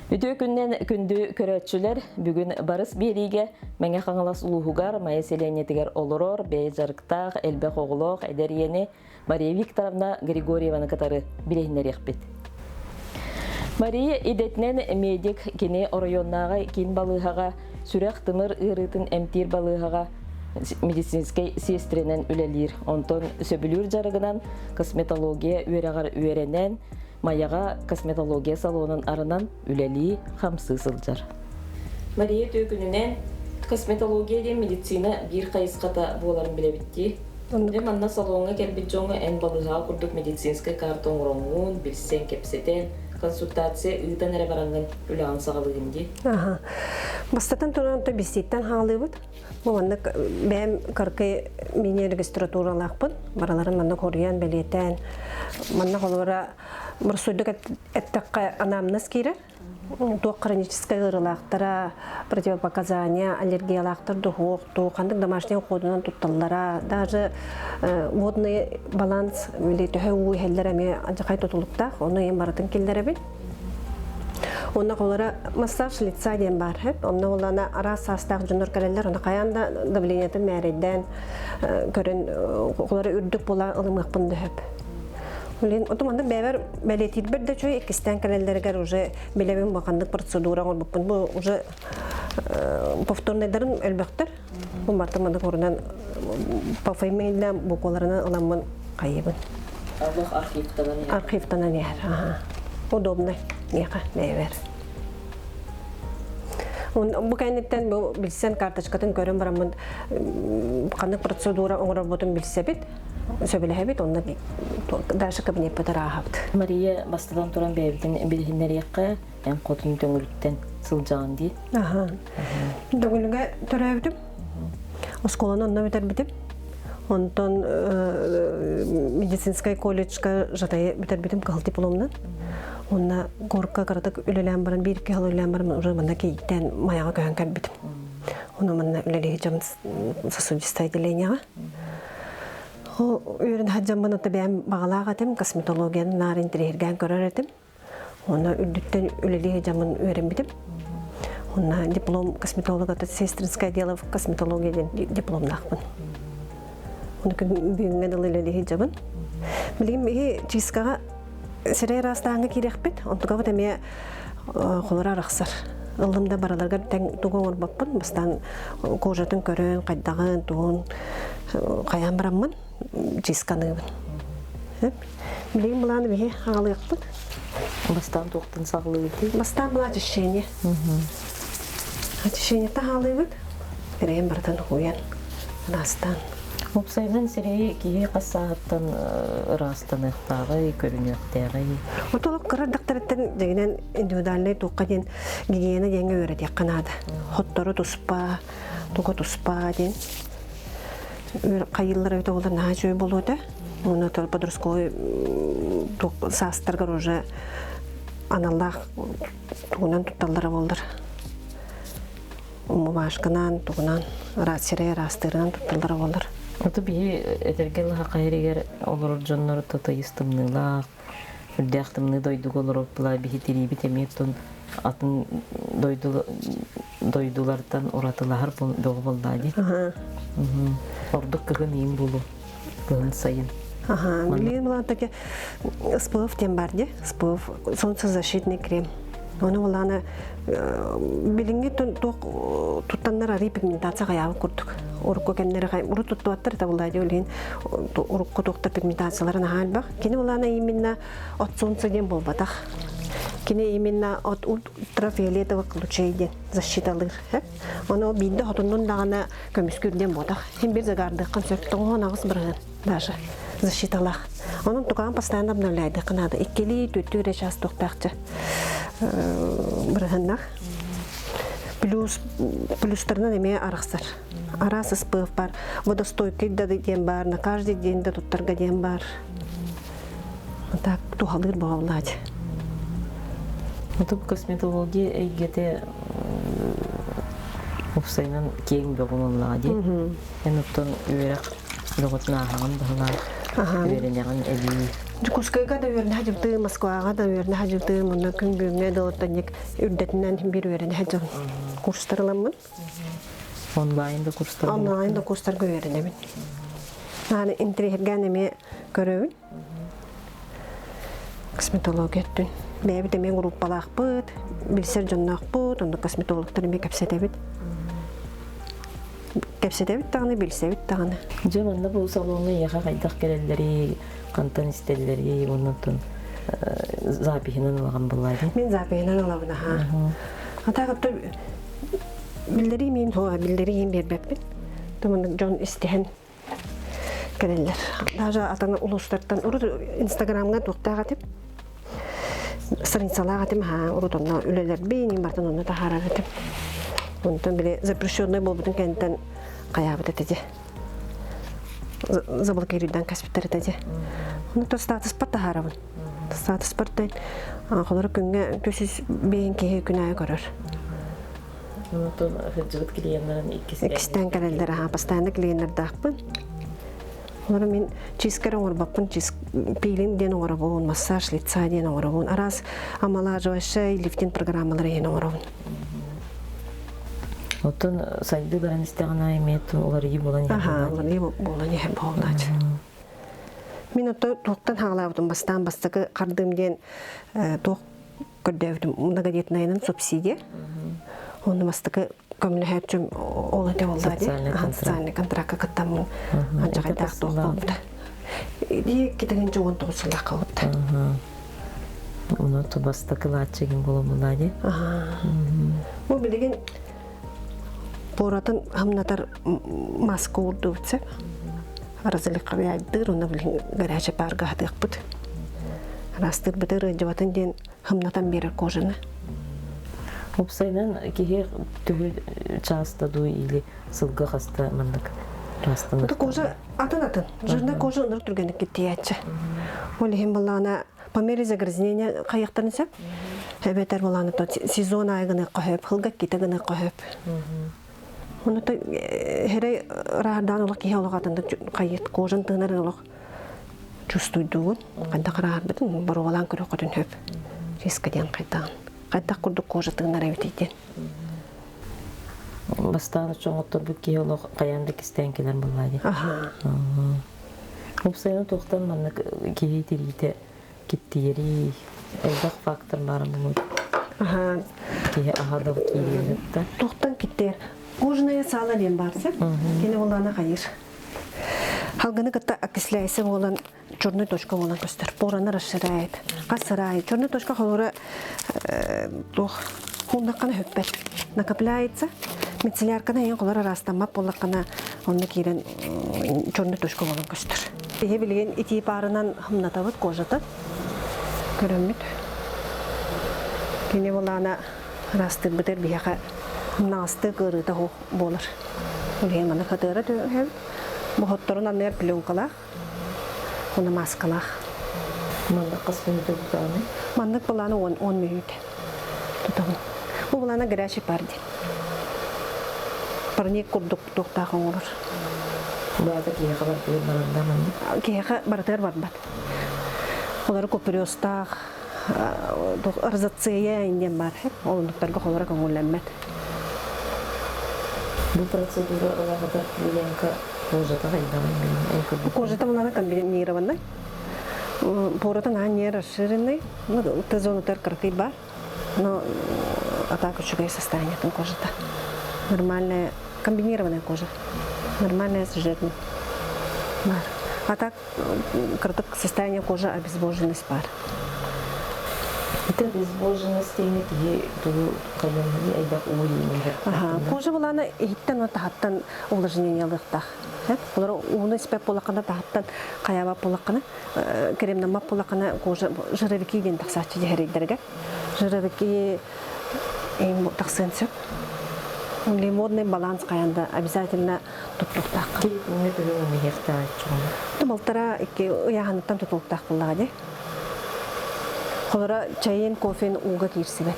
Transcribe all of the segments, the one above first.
Үтүө күннэн күндү көрөөччүлэр, бүгүн Барыс биэриигэ Мэҥэ Хаҥалас улууһугар Майа сэлиэнньэтигэр олорор, бэйэ дьарыктаах, элбэх оҕолоох эдэр ийэни Мария Викторовна Григорьеваны кытары билиһиннэриэхпит. Мария идэтинэн медик, кини оройуоннааҕы киин балыыһаҕа сүрэх-тымыр ыарыытын эмтиир балыыһаҕа медицинскэй сиэстэрэнэн үлэлиир. Онтон сөбүлүүр дьарыгынан косметология үөрэҕэр үөрэнэн, Майаҕа косметология салонун арынан үлэлии, хамсыы сылдьар. Мария үтүө күнүнэн косметология диэн медицина биир хайысхата буоларын билэбит дии. Дьэ манна салоҥҥа кэлбит дьоҥҥо эн балыыһаҕа курдук медицинскэй карта оҥороҥҥун, билсэн, кэпсэтэн, консультация ыытан эрэ бараҥҥын үлэҕин саҕалыыгын дии. Аха. Бастатан туран то билсииттэн хаалыыбыт. Бу маннык бэйэм кыркый мини-регистратуралаахпын. Барыларын маннык хоруйан, бэлиэтээн, манна холобура боростуойдук эттэххэ анамнез киирэр. Туох хроническай ыарыылаахтара, противопоказания, аллергиялаахтар дуһуох, туу, ханнык домашний уходунан тутталлара, даже водный баланс или төһө уу иһэллэр эмиэ алдьархай тутулуктаах, ону ийэм барытын киллэрэбин. Онно холора массаж лица диэн баар хэп. Онно олана араас саастаах дьоннор кэлэллэр. Онно хайаан да давлениетын мээрэйдээн көрөн холора үрдүк була ылымыахпын да хөп. Блин, оту маннык бэйэбэр бэлиэтиирбэр да үчүгэй иккистээн кэлэллэригэр уже билэбин бу ханнык процедура оҥорбуппун. Бу уже повторнайдарын элбэхтэр. Бу барта маннык урунан по фамилиям букваларынан ыламмын хайыбын. Аллах архивтанан иһэр. Архивтанан иһэр. Аха. Удобно миэхэ бэйэбэр. Бу кэнниттэн бу билсэн карточкатын көрөн бараммын ханнык процедура оҥорорбутун билсэбит. Сөбүлэһэбит, онно дальше кабинеппытыгар ааһабыт. Мария, бастатан туран бэйэбитин билиһиннэриэххэ, эн хотун Төҥүлүттэн сылдьаҕын дии. Аха. Төҥүлүгэ төрөөбүтүм. Оскуоланы онно бүтэрбитим. Онтон медицинскай колледжка жатайы бүтэрбитим кыһыл дипломунан. Онно горка кыратык үлэлээн баран, биир-икки сыл үлэлээн баран уже манна кийииттээн Майаҕа көһөн кэлбитим. Ону манна үлэлии сылдьабын сосудистое отделениеҕа. Үөрэн сылдьаммын ата бэйэм баҕалаах этим, косметологияны наар интэриэһиргээн көрөр этим. Онно үрдүттэн үлэлии сылдьаммын үөрэммитим. Онно диплом косметолога сестринское дело в косметология диэн дипломнаахпын. Ону күн бүгүҥҥэ дылы үлэлии сылдьабын. Билигин биһи чисткаҕа сирэй ыраастааһыҥҥа киириэхпит. Онтукабыт эмиэ холоро арахсар. Ыллым да барыларыгар тэҥ тугу оҥорбоппун. Бастаан кожатын көрөн, хайдаҕын, тугун хайаан бараммын чистканыыбын. Билигин былааны биһи аҕалыахпыт. Бастаан туохтан саҕалыыбытый? Бастаан была очищение. Очищениеттан хаалыыбыт. Эрэйин барытын уйан, ыраастаан. Уопсайынан сирэйи киһи хас сааһыттан ыраастаныахтааҕый, көрүнүөхтээҕий? Отолох кыра дактарыттан дьиҥинэн индивидуальнай туохха диэн гигиена диэҥҥэ үөрэтиэххэ наада. Хоттору туспа, туга туспа диэн хайыыллар эбитэ буоллар наһаа үчүгэй буолуо этэ. Уонна подростковый саастаргар уже аналлаах тугунан тутталлара буоллар. Бумажканан, тугунан, сирэй ыраастыырынан тутталлара буоллар. Ото биһи этэргэ лаха хайырыгар олорор дьоннор тытыйыс тымныылаах, үрдээх тымныы дойдуга олороппула биһи тириибит эмиэ тун атын дойду дойдулартан уратылаһар бөҕө буоллаа дии. Ордук кыһын иин булу, кыһын сайын. Ага, билигин булан таки СПФ диэн бар дии. СПФ солнцезащитный крем. Ону булаана билиҥҥи туох туттаннар арый пигментация хайаабыт курдук. Урукку кэмнэри урут туттубаттар это булаа дии билигин урукку туохтар пигментацияларын аһаа элбэх. Кини булаана именно от солнца диэн буолбатах. Кини именно от ультрафиолетовых лучей диэн защиталыыр. Ону биирдэ хотуннун даҕаны көмүскүүр диэн буотах. Син бир загаардыаххын сөп. 98% даже защиталаах. Онон тукаан постоянно обновляйдыахха наада. Иккилии, түөртүү эрэ час туохтаахча бырыһыннах. Плюс плюстарынан эмиэ арахсар. Араас СПФ бар, водостойкий да диэн бар, на каждый день да туттарга диэн бар. Так туһалыыр боҕоллаачы. Оту косметология эйгэтэ уопсайынан киэҥ бөҕүн дии. Эн оттон үөрэх бөҕөтүн ааһаҕын быһылаах, үөрэнэҕин эбии. Дьокуускайга да үөрэнэ сылдьыбытым, Москваҕа да үөрэнэ сылдьыбытым, онно күн бүгүҥҥэ дылы үрдэтинэн биир үөрэнэ сылдьабын. Курстар ыламмын. Онлайн да курстар. Онлайн да курстарга үөрэнэбин. Нааны интириэһиргээн эмиэ көрөбүн. Косметология өттүн. Бэйэбит эмиэ группалаахпыт, билсэр дьонноохпут, онно косметологтар эмиэ кэпсэтэбит. Кэпсэтэбит даҕаны, билсэбит даҕаны. Дьэ, манна бу салоҥҥа эйиэхэ хайдах кэлэллэрий, хантан истэллэрий, оннуттан запиһынан ылаҕын буллаадын? Мин запиһынан ылабын, аха. Ата биллэрии мин биллэрии биэрбэппин. Туман дьон истиһэн кэлэллэр. Даже атын улуустартан урут Инстаграмҥа туохтаах этим. Страницалаах этим, ха, урут онно үлэлэрбин, бартан онно таһаарар этим. Онтон били запрещенный буолбутун кэнниттэн хайаабыт этэ дии. Заблокируйдан кэспиттэр этэ дии. Ону то статуспар таһаарабын. Статуспар холоро күҥҥэ түсүс биэһин киһи күн аайы көрөр. Онтон сылдьыбыт клиеннарын иккистээн Иккистээн кэлэллэр, аха, постоянно клиеннардаахпын. Олору мин чисткер оҥорбоппун, чист пилинг диэн оҥоробун, массаж лица диэн оҥоробун, араас омолаживающай лифтинг программалары иһин оҥоробун. Оттон сайдыы баран истэҕин аайы эмиэ уларыйыы буолан иһэр. Аха, уларыйыы буолан иһэр буоллаачы. Мин ото туохтан хаалаабытым бастаан бастакы хардым диэн туох көрдөөбүтүм многодетнайынан субсидия. Онно бастакы көмөлөһөөччүм ол этэ буолла дии. Социальный контракка кыттаммын алдьархайдаах туох буолбута. Ии 2019 сыллаахха буолбута. Ону бастакы лааччыгын буолан дии. Бу билигин поратын хамнатар маска уурдубут сөп. Разликабыйдыр, онно билигин горячий парга хатыахпыт. Растырбыты ырыдьыбатын диэн хамнатан биэрэр кожаны. Уопсайынан киһи төһө чааста дуу или сылга хаста маннык Это кожа атын-атын. Жирная кожа ынырык түргэнник киттийээччи. Ол иһин балаана по мере загрязнения хайыктарын сөп. Эбэтэр балаана сезон айы гына көһөп, хылга ките гына көһөп. Оны то херей раардаан олох киһи олох атында хайыт кожан тыынар олох чувствуйдугун. Хайдах раарбытын боруолаан көрөхөтүн хөп. Риска диэн хайдаан. Хайдах курдук кожа тыынар эбит диэн. Бастаан очоҥотторбут киһи олох хайаан да кистээн кэлэр буоллаа дии. Аха. Уопсайынан туохтан маннык киһи тириитэ киттиэрий, элбэх фактор баара буолуо. Аха. Киһи аһа да киириэн да. Туохтан киттиэр? Кожное сало диэн баарса. Кини буоллаана хайыр. Халгыны кытта окисляйся буолан черная точка буолан көстөр. Пораны расширяет. Хас сыраайы. Черная точка холура туох хууннаххана хөппөт. Накопляется. Мицеллярканы эйин холор араастаммат буоллаххына онно киирэн черная точка буолан көстөр. Иһи билигин итии паарынан хымнатабыт кожата. Көрөммүт. Кини булаана ыраастыырбытыгар биһиэхэ хымнаҕастыы кыарыыта буолар. Ол иһин маны хатыара түһэбит. Бохотторун анныгар пленкалаах уонна маскалаах. Маннык хас мүнүүтэ тутаҕыный? Маннык былааны 10 мүнүүтэ тутабын. Бу былаана горячий пар диэн. Парник курдук туохтаах оҥорор. Баата киһиэхэ барытыгар барарда маннык? Киһиэхэ барытыгар барбат. Олору куприостаах, розацея диэн баар. Ол оннуктарга холоро көҥүллэммэт. Бу процедура ылаҕыта клиентка кожата хайдаҕын билин Кожата булана комбинированный. Поротан не расширенный. Ну, Т-зона кыракый бар. Но атака үчүгэй состояние там кожата. Нормальная, комбинированная кожа. Нормальная с жирным. Бар. А так, кырдык состояние кожи обезвоженность бар. Это обезвоженность киһи тугу хайанныгы айдах уу Ага, кожа булана иһиттен таһаттан увлажнение алыахтаах. Олор ууну испэт буоллаххына таһаттан хайаабат буоллаххына, кремнаммат буоллаххына кожа жировики диэн тахсааччы дьэһэрийдэргэ. Жировики тахсыан сөп. Лимонный баланс хайанда обязательно туттуохтаахха. Күҥҥэ төһө ууну иһиэхтээх Балтара икки ыйааһыныттан тутулуктаах буоллаҕа дии. Холора чайын, кофен ууга киирсибэт.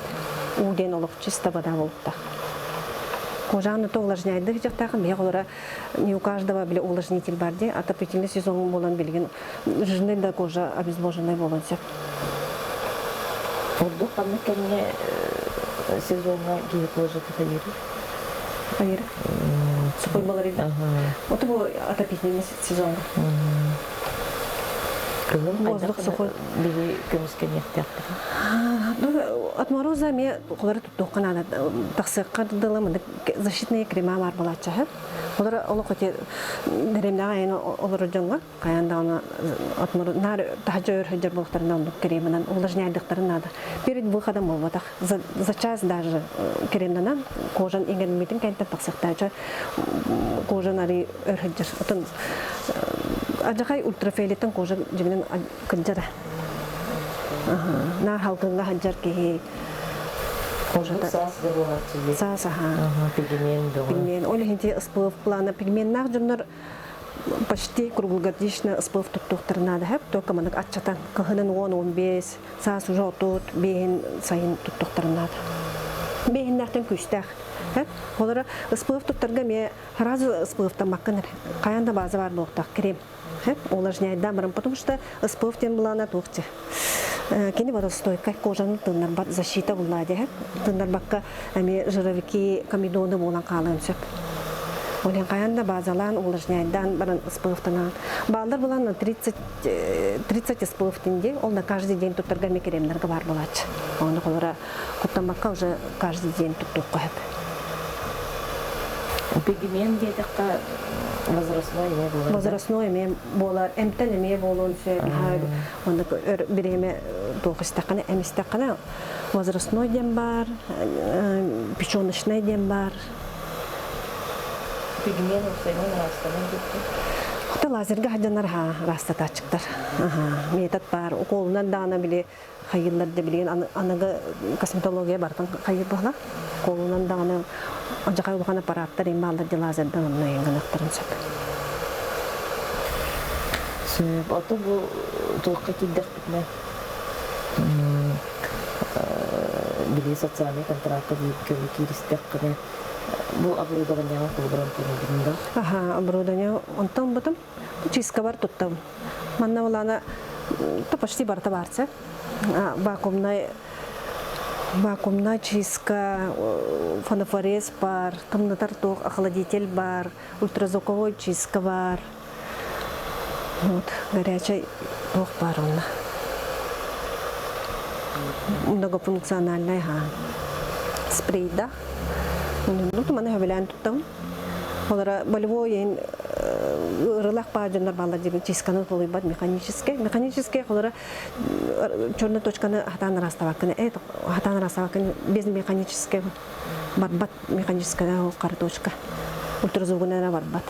Уу диэн олох чисто вода буолуктаах. Кожаны то увлажняйдык дьахтаахын бэйэ холора не у каждого били увлажнитель бар дии отопительный сезон буолан билигин жирный да кожа обезвоженная буолан сөп. Ордук ханнык кэмҥэ сезоҥҥа киһи кожата хайыырый? Хайыыр? Сухой болар да. Вот бу отопительный сезоҥҥа. Кыһын Воздух сухой. Биһи көмүскэниэхтээхпит. От мороза эмиэ холары туттуохха наада. Тахсыахха дылы мындык защитные крема бар буолааччы. Олор олох эти дэриэбинэҕэ айан олорор дьоҥҥо хайаан даҕаны от наар таһырдьа өр сылдьар буолуохтарына оннук кремынан увлажняйдыктарын наада. Перед выходом буолбатах. За, за час даже кремнанан кожан иҥэрмитин кэнтэн тахсыахтаача кожан арый өр сылдьар. Отон адьахай ультрафиолеттан кожа дьиҥинэн кырдьара. Наар халгыҥҥа сылдьар киһи кожата саас да буолааччы саас аха пигмент бөҕө пигмент ол иһин СПФ плана пигменнаах дьоннор почти круглогодично СПФ туттуохтарын наада хэп только маннык аччатан кыһынын 10-15 саас уже отут биэһин сайын туттуохтарын наада биэһиннээхтэн күүстээх хэп олора СПФ туттарга эмиэ сразу СПФтаммаккын эрэ хайаан да база баар буолуохтаах крем хэп увлажняйдаан баран потому что СПФ диэн былаана туох дьэ кини водостойкай кожаны тыыннарбат защита буллаа дьэ тыыннарбакка эмиэ жировики комедоны буолан хаалыан сөп Олен хайан да базалаан увлажняйдаан баран СПФтанаан бааллар булан 30 30 СПФ дии ол на каждый день туттарга эмиэ кремнерге бар буолааччы оны холора куттаммакка уже каждый день туттуохха сөп Пигмент диэтэххэ возрастной эмиэ буолар. Возрастной эмиэ буолар, эмтэн эмиэ буолуон сөп. Онно өр бириэмэ туох истэххинэ, эм истэххинэ возрастной диэн баар, печеночный диэн баар. Пигмент уопсайынан ыраастанан бүттэ. Хата лазерга сылдьаннар ыраастатааччыктар. Метод баар. Уколунан даҕаны били хайыыллар да билигин аныгы косметология барытын хайыыр буолла. Колунан даҕаны алдьархай улахан аппараттар им бааллар дии лазердан онно гыныахтарын сөп. Сөп. Ото бу туохха киирдэхпитинэ били социальный контракка көмө кииристэххинэ бу оборудованиеҕа холобуран туруордун да? Аха, оборудование онтон бутум чисткабар туттабын. Манна булана то почти барыта баарса. Вакуумнай вакуумная чистка, фонофорез бар, тымнытар туох охладитель бар, ультразвуковой чистка бар. Вот, горячай туох бар онно. Многофункциональный ха. Спрей да. Ну, маны хөбүлээн туттабын. Олара болевой ен ырылах баа дьоннор бааллар диэн чистканы толуйбат механический. Механический холора черная точканы хатаан ыраастабаккын хатаан ыраастабаккын без механический барбат механическая хара точка ультразвугунан барбат.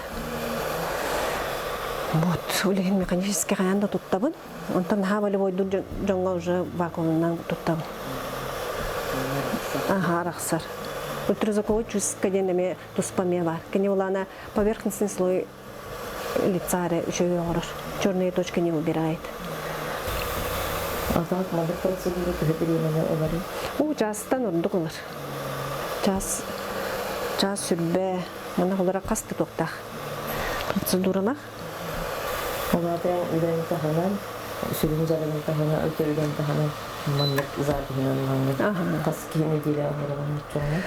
Вот, улиһин механический хайаан да туттабын. Онтон наһаа волевойдур дьоҥҥо уже вакуумунан туттабын. Аха, арахсар. Ультразвуковой чистка диэн эмиэ туспа эмиэ баар. Кини улаана поверхностный слой лица эрэ үчүгэй оҥорор. Черные точки не убирает. А так маннык процедура төһө бириэмэни ыларый? Уу чаастан ордук ылар. Час час сүрбэ манна холора хас да туохтаах процедуралаах. Улаатан үлэҥ таһынан, сүрүн дьарыгын таһынан, өтө үлэҥ таһынан маннык запиһынан маннык хас киһи нэдиэлэ оҥорон оччоҕуна?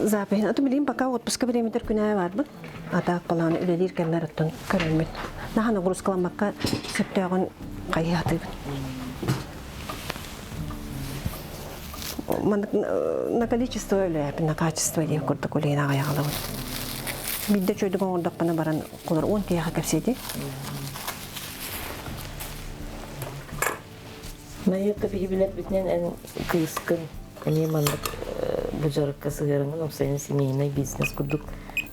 Запиһин. Аты билигин пока отпуска бириэмэтэр күнээ барбын. Атаак балааны үлэлиир кэммэр оттон көрөммүн. Наһаа нагрузкаламмакка сөптөөҕүн хайыһатыыбын. Маннык на количество үлэлээппин, на качество диэн курдук үлэйин аҕайаҕалабын. Биирдэ чөйдүк оҥордохпуна баран олор 10 киһиэхэ кэпсиэти. Майыкка биһи билэрбитинэн эн кыыскын эмиэ маннык бу дьарыкка сыһыарыҥын уопсайынан семейный бизнес курдук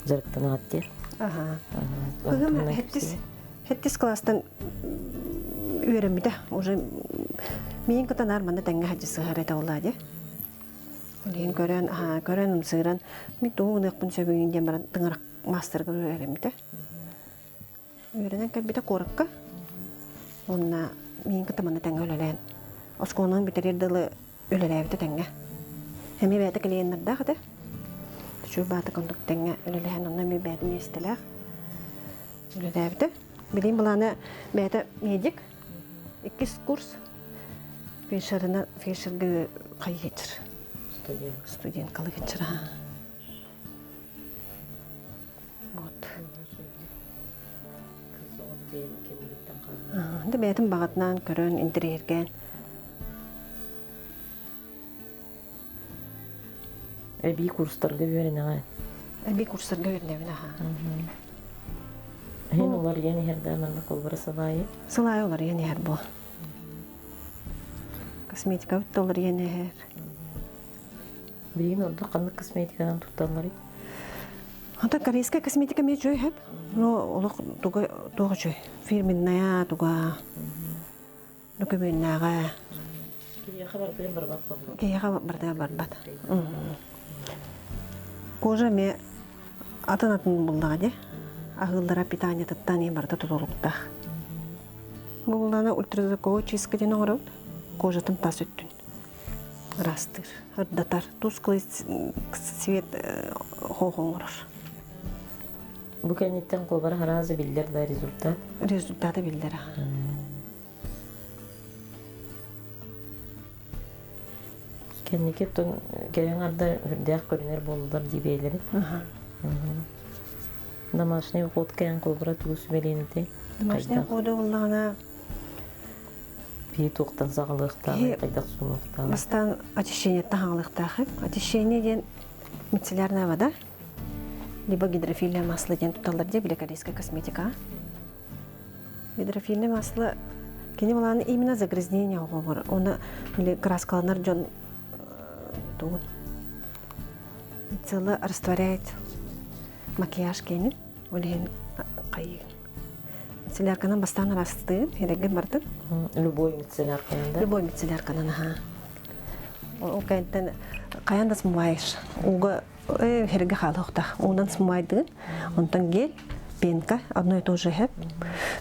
дьарыктанаҕыт дии. Аха. Кыһым хэттис хэттис класстан үөрэммитэ. Уже миин кытанаар манна тэҥҥэ хадьы сыһар этэ буоллаа дии. Билигин көрөн, көрөн ымсыыран, мин тугу гыныахпын сөбүйүн диэн баран тыҥырах маастарга үөрэммитэ. Үөрэнэн кэлбитэ куоракка. Уонна миин кытта манна тэҥҥэ үлэлээн. Оскуоланы бүтэрэр дылы үлэлээбитэ тэҥҥэ. Эмиэ бэйэтэ клиеннардаах этэ. Үчүгэй баата курдук тэҥҥэ үлэлэһэн онно эмиэ бэйэтэ миэстэлээх үлэлээбитэ. Билигин былаана бэйэтэ медик, иккис курс фельдшерына фельдшергэ хайыһычыр. Студент. Студенткалыгычыр. Вот. Да бэйэтин баҕатынан көрөн, интэриэһиргээн. Эбии курстарга үөрэнэҕэ. Эбии курстарга үөрэнэбин аха. Иһин уларыйан иһэр да манна холбора сылаайы. Сылаайы уларыйан иһэр бу. Косметика уларыйан иһэр. Билигин ордук ханнык косметиканан тутталларый? Ата корейская косметика эмиэ үчүгэй сөп. Но олох туга туох үчүгэй. Фирменная туга документнааҕа. Киһиэхэ барытыгар барбат буолла. Киһиэхэ барытыгар барбат. Кожа эмиэ атын-атын буллаҕа дии. Аһыыллара питаниетыттан и барыта тутулуктаах. Бу буллаана ультразвуковой чистка диэн оҥоробут. Кожатын тас өттүн. ыраастыыр, ырдатар, тусклый цвет хоох оҥорор. Бу кэнниттэн куобара хараазы биллэр да результат? Результата биллэр. Кэнники тон кэлэн арда үрдээх көрүнэр буоллулар дии бэйэлэри. Домашний уход кээн куобара тугу сүбэлиэн этэй? Домашний ухода буоллаҕына Киһи туохтан саҕалыахтааҕый, хайдах суунуохтааҕый? Бастаан очищениеттан хаалыахтаах. Очищение диэн мицеллярная вода, либо гидрофильное масло диэн тутталлар дии били корейская косметика. Гидрофильное масло кини былааны именно загрязнение оҕоҕор уонна били краскаланар дьон тугун мицеллы растворяет макияж киэнин ол иһин хайыы Мицеллярканан бастаан араастыын, эрэгин бардын. Любой мицеллярканан да? Любой мицеллярканан, аха. Ол кэнниттэн хайаан да смываешь. Ууга эргэ хаалыахтаах. Уунан смывайдыгын. Онтон гель, пенка, одно и то же хэп,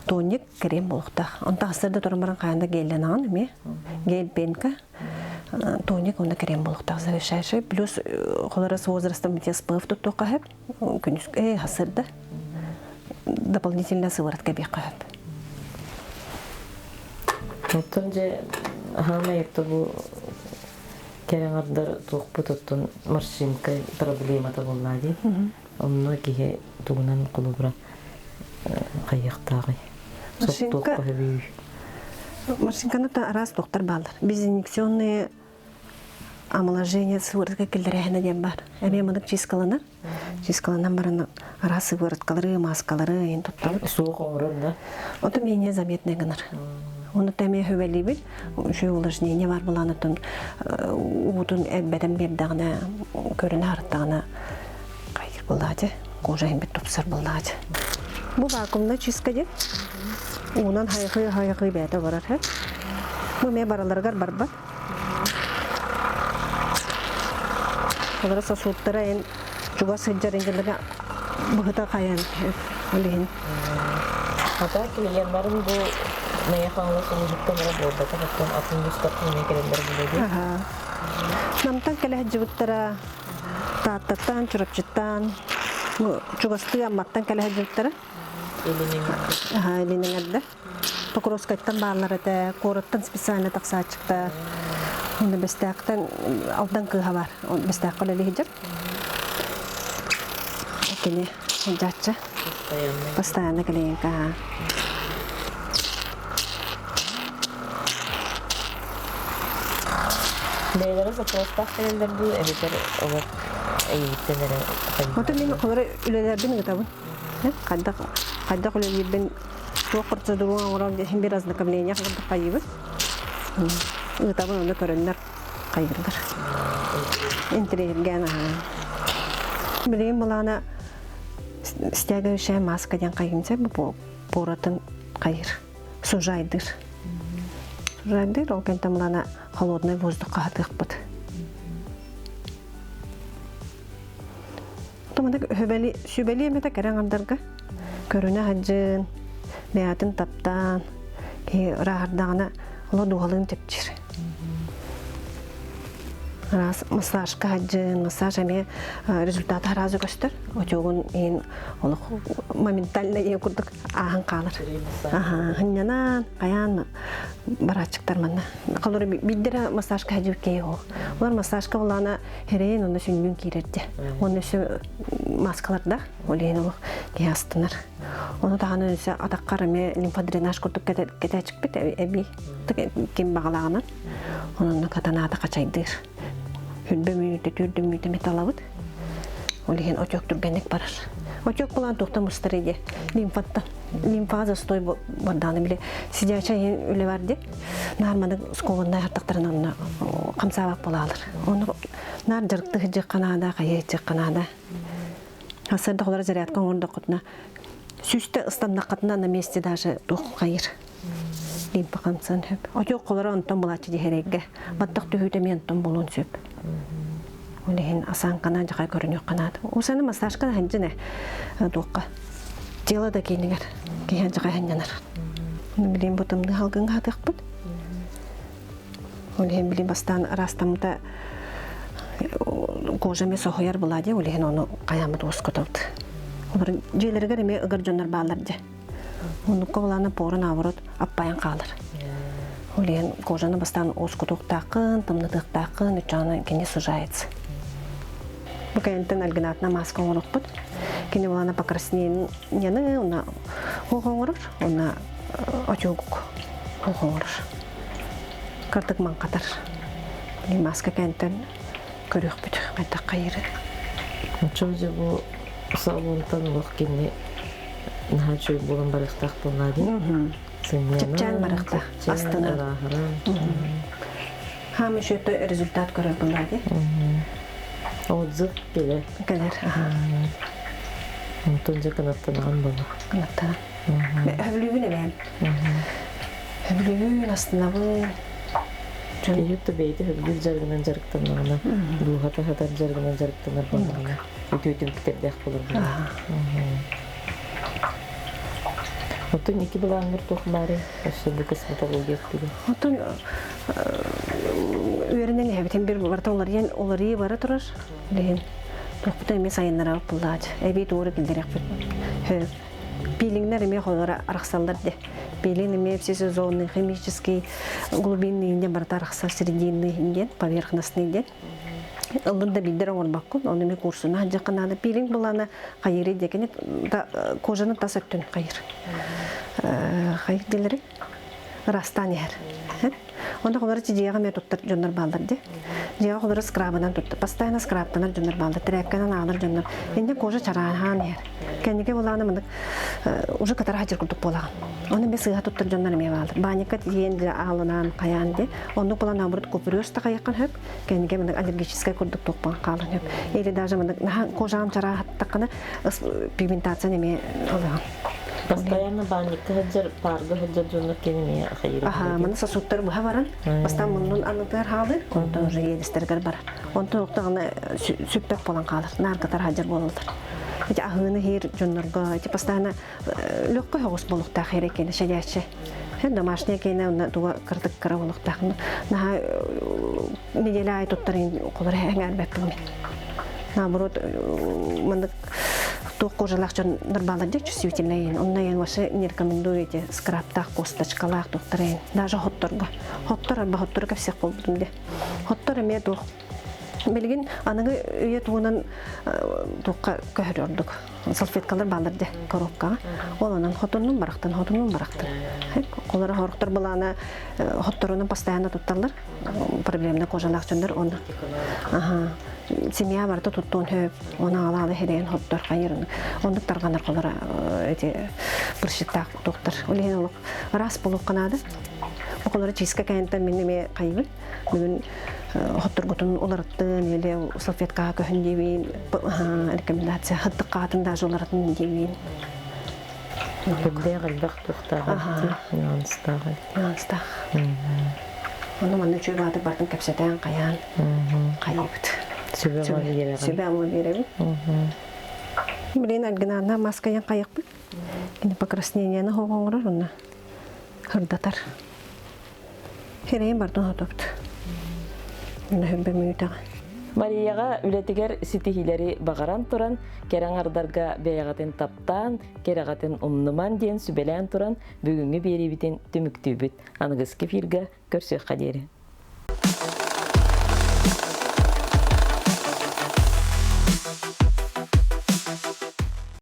тоник, крем буолуохтаах. Онтон сарда туран баран хайаан да геллэнаҕын эмиэ. Гель, пенка, тоник уонна крем буолуохтаах завершающий. Плюс холора с возрастом СПФ туттуохха хэп. Күнүскэ сарда дополнительно сыворотка биэххэ сөп. Оттон дьэ хаамай это бу кэрэҥардар туохпут оттон морщинка проблемата буоллаа дии. Онно киһи тугунан холобура хайыахтааҕый? Морщинка Морщинканы араас туохтар бааллар. Безинъекционные омоложение сыворотка киллэрээһинэ диэн баар. Эмиэ маннык чисткаланар. Чисткаланан баран араас сывороткалары, маскалары иһин туттабыт. Суох оҥорор да? Ото менее заметный гынар. Оны эмиэ хүбэлиибит. Үчүгэй увлажнение бар булаанытын уутун элбэтэн биэрдэҕинэ, көрүнэ харыттаҕына хайыр булаачы, кожа иһин тупсар булаачы. Бу вакуумна чистка диэн уунан хайҕыы-хайҕыы бэйэтэ барар. Бу эмиэ бараларыгар барбат. Олара сосудтара эн чугас сылдьар инженергэ быһыта хайан ол иһин. Ата клиеннарын бу Мэйэ Хаҥалас улууһуттан эрэ буолбатах, оттон атын улуустартан эмиэ кэлэллэр буолуо Намтан кэлэ сылдьыбыттара Тааттаттан, Чурапчыттан, чугастыы Амматтан кэлэ сылдьыбыттара. Илин эҥэрдэ. Покровскайтан бааллар этэ, куораттан специально тахсааччыктар. Онно Бэстээхтэн Алдан кыыһа бар. Бэстээххэ үлэлии сылдьар. Кини сылдьааччы. Постоянно клиентка. Бэйэлэрэ запростаах кэлэллэр дуу, эбэтэр олох эйигиттэн эрэ Ото мин холоро үлэлэрбин ыытабын. Хайдах хайдах үлэлиирбин туох процедура оҥорон иһин бир ознакомление курдук хайыыбын. Ыытабын ону көрөннөр хайыыллар. Интириэһиргээн аһаан. Билигин былаана стягивающая маска диэн хайыынса бу поратын хайыр сужайдыр. Сужайдыр ол кэнтэн былаана холодный воздух хаһатыахпыт. Туманак сүбэли сүбэли эмэтэ кэрэ аҥардарга көрүнэ сылдьын, бэйэтин таптаан, киһи ырааһырдаҕына оло дууһалыын чэпчиир. Араас массажка хаджын, массаж эмиэ результат аразы көстөр. Отугун иин олох моментально ийэ курдук ааһан хаалар. Хынньанан, хайаан барааччыктар манна. Холор биддера массажка хаджыбыт киһи ол. Олар массажка булаана херейин онно сүнньүн киирэрде. Онно өссө маскаларда ол иһин олох киһи астынар. Ону таһынан өссө атаххар эмиэ лимфодренаж курдук кэтээчикпит эбии ким баҕалааҕынан. Онон катанаата хачайдыыр. Хүрбэ мүнүүтэ, түүрдү мүнүүтэ металлабыт. Ол иһин отек түргэнник барар. Отек булан туохтан мустар иде. Лимфаттан. Лимфа застой бардааны биле. Сидяча иһин үлэ бар ди. Наар маны скованнай хартактарын онно хамсаабак болалар. Оны наар жарыкты хыджы канада, хайы хыджы канада. Хасырда холара зарядка оңордоккутуна сүүстэ ыстаннаххытына на месте даже туох хайыр. Лимфа хамсан сөп. Отек холара онтон булааччы дихерегге. Баттах түһүүтэ эмиэ онтон булуон сөп. Ол иһин асааҥкана дьахай көрүнүөх наада. Усаны массажка ханжыне туохха. Тело да киинигэр киһи дьахай ханнанар. Билин бу тымныы халгыҥҥа хатыахпыт. Ол иһин билин бастаан ыраастаммыта кожа эмиэ соһуйар была дии, ол иһин ону хайааммыт уоскутабыт. Олор дьиэлэригэр эмиэ ыгар дьоннор бааллар дьэ. Оннукка булаана пору наоборот аппайан хаалар. Ол иһин кожаны бастаан уоскутуохтааххын, тымнытыахтааххын, үччаҕына кини сужается. Бу кэнниттэн альгинатна маска оҥоруохпут. Кини булаана покраснениены уна хуох оҥорор, уна очугук хуох оҥорор. Кырдык маҥхатар. Маска кэнниттэн көрүөхпүт хайдах хайыры. Оччоҕо дьэ бу салонтан олох кини наһаа үчүгэй буолан барыахтаах буоллаа дии. Чэпчээн барыахтаах. Астынан. Хаам еще результат көрөр буоллаа дии. Отзыв кэлэр. Кэлэр. Онтон дьэ кынаттанаҕын буолла. Кынаттанан. Өһүлүүбүн эбээм. Өһүлүүбүн, астынабын. Киһи да бэйэтэ сөбүлүүр дьарыгынан дьарыктаннаҕына, дууһата сатар дьарыгынан дьарыктанар буоллаҕына, үтүө түмүктэрдээх буолар буолар. Оттон ики былааҥҥар туох баарый? Өссө бу косметология өттүгэр. Оттон үөрэнэн иһэбитин бир барыта уларыйан уларыйыы бара турар. Билигин туохпутун эмиэ сайыннарабыт буллаачы. Эбии туору киллэриэхпит. Пилингнэр эмиэ холоро арахсаллар де. Пилинг эмиэ всесезонный, химический, глубинный диэн барыта арахсар, срединный диэн, поверхностный диэн. Ыллын да билдер оҥорбоккун, ону эмиэ курсуна сылдьахха наада. Пилинг былаана хайыры диэкини кожаны тас өттүн хайыр. Хайыр диэлэри ырастаан иһэр. Онно холоро дьиэҕэ эмиэ туттар дьоннор бааллар дии. Дьиэҕэ холоро скрабынан туттар. Постоянно скрабтанар дьоннор бааллар. Тряпканан аалар дьоннор. Инде кожа чарааһаан иһэр. Кэнники булаана мынык уже кытара хадьыр курдук буолаҕын. Оны эмиэ сыыһа туттар дьоннор эмиэ бааллар. Банька тиийэн дьэ аалынаан хайаан дии. Оннук булан наоборот купрёс да хайаххын хөп. Кэннигэ мынык аллергическай курдук туохпан хаалан хөп. Или даже мынык кожаам чарааһаттаххына пигментация эмиэ ылыаҕын. Постоянно баанньыкка сылдьар, паарга сылдьар дьоннор кини эмиэ хайыр. Аха, маны сосудтар быһа баран, бастаан муннун аннытыгар хаалыр, онтон уже иэдэстэригэр барар. Онтон оттоҕуна сүппэх буолан хаалар, нааргатар хаджар буолаллар. Ити аһыыны хир дьоннорго, ити постоянно лөккө соҕус буолуохтаах эрэ киэнэ шадячы. Домашняя киэнэ онно туга кырдык кыра буолуохтаах. Наһаа неделя аайы туттарын холор эҥээрбэппин мин. Наоборот, маннык туох кожалаах дьон нормалар дии чувствительный онно ен вообще не рекомендую эти скрабтаах косточкалаах туохтар даже хотторго хоттор арба хоттору кэпсиэх буолбутум де хоттор эмиэ туох билигин аныгы үйэ туһунан туохха көһөр ордук салфеткалар баалар де коробкаҕа ол онон хотуннун барахтан хотуннун барахтан олор хорохтор былаана хотторунан постоянно тутталлар проблемный кожалаах дьоннор оны семья барыта туттуон хөп оны аалаалы хедээн хоттор хайырын оннук тарҕанар холора эти прыщиктаах туохтар ол иһин олох ыраас буолуохха наада околоро чистка кэнтэн мин эмиэ хайыбын бүгүн хотторгутун уларыттын или салфеткаҕа көһүн диэбин рекомендация хыттыккаатын даже уларытын диэбин Элбэх элбэх туохтаах нюанстаах. Нюанстаах. Ону манна үчүгэй баатыр бартын кэпсэтэн хайаан хайыыбыт. Сүбэ биэрэҕин. Сүбэ ама биэрэбин. Блин, альгинаанна маскайан хайыахпыт. Кини покраснениены хоҕоҥорор онно хырдатар. Хирэйин бартын хотопт. Мин мүнүүтэҕэ. Марияҕа үлэтигэр ситиһиилэри баҕаран туран, кэрэ аҥардарга бэйэҕитин таптаан, кэрэҕитин умнуман диэн сүбэлээн туран, бүгүҥҥү биэриибитин түмүктүүбүт. Аныгыскы эфиргэ көрсүөххэ диэри.